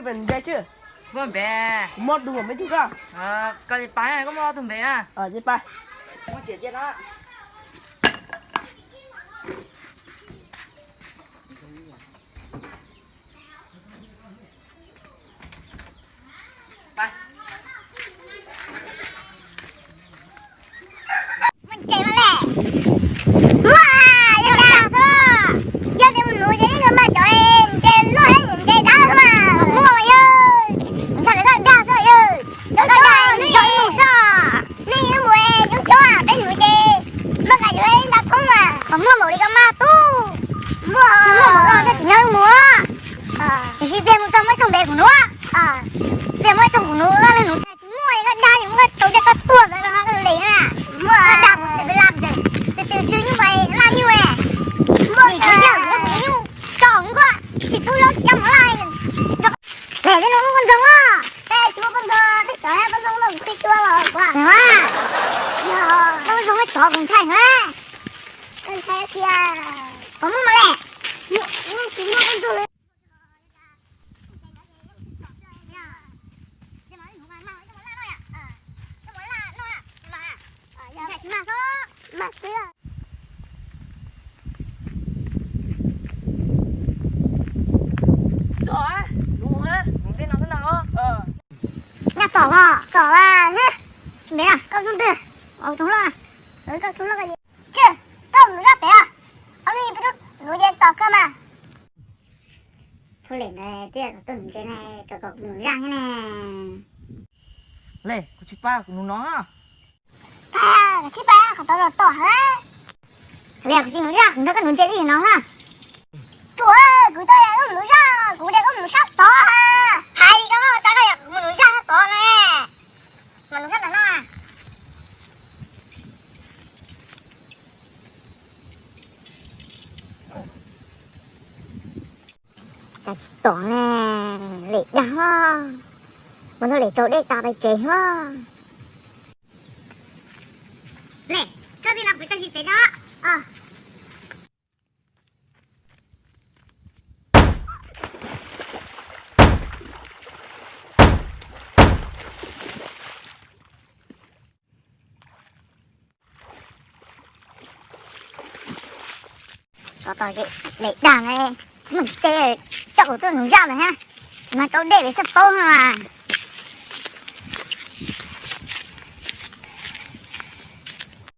Npe tsi? Muaj npe. Muaj tus npe tug koj. Koj li pais, koj muaj ob tug npe na. Ces pais. Ntses mas le. Muaj, yog dag xwb. Yog tias mus nuv ces yeej kawg npaj cov ntses loj thiab ntses dawb xwb mas. Muaj mas yawg. Ntshai lawv dag xwb yawg. Cov dag nej yeej mus xwb. Nej yeej mus coob coob peb nuv ces npaj nqa yuav ib nta thoob mas. Muaj npaum li koj mas tub. Muaj, muaj npaum koj thiaj tsis nyob mus. Tiam sis tiag mus txog muaj ib tug npe kuv nuv. Tiag muaj ib tug kuv nuv, koj leej nuv tsis muaj, koj dag ces muab koj rau dej koj tuag ntawd los koj li na. Koj dag kuv xwb laj ntawd, tus twg tsw nyuj vais laj nyuj. Muaj, yog kuv nyuj tso kuv tsis pub lawv tsis coj mus laj. Phem thiab no muaj poj ntxoog os. Peb tsis muaj poj ntxoog, peb tsov poj ntxoog los kuv tua los kuv. Poj ntxoog peb tsov kuv ntshai heev. Ntshai tiag. Puas muaj mas le? Tsis muaj poj ntxoog li. Mas xwb. Tom, nuv tej no xwb ntag. Nyaj tom os, tom as. Npe na, koj hnub twg? Au, tus hluas, koj tus hluas, koj mus zaj pem os. Ob peb hnub nuv ces tom kawg mas. Thaj lem ntawd twb yog tuaj nuv ntses ne, rau kom kuv nuv zaj thiab ne. Le, kuv tsis pab, kuv nuv no. Tsis pab, qhov tod los tom heev. Li kuv tsis nuv zaj, kuv nrog koj nuv ntses ib no na. Tuam, kuv tau koj mus nuv zaj, kuv tias koj mus sab tod. Hais li koj tau koj mus nuv zaj sab tod ne. Mas nuv zaj ntawm no. Cas tsis tom ne, lem dag os. Ua ntawd lem rau dej tas pais tsev os. Le, txhob txij no kuv coj tsis pem no. Tsov tom lem dag ne, mus tsev, coj kuv tuaj nuv zaj lawm na. Mas kau dej li xaj paub no mas.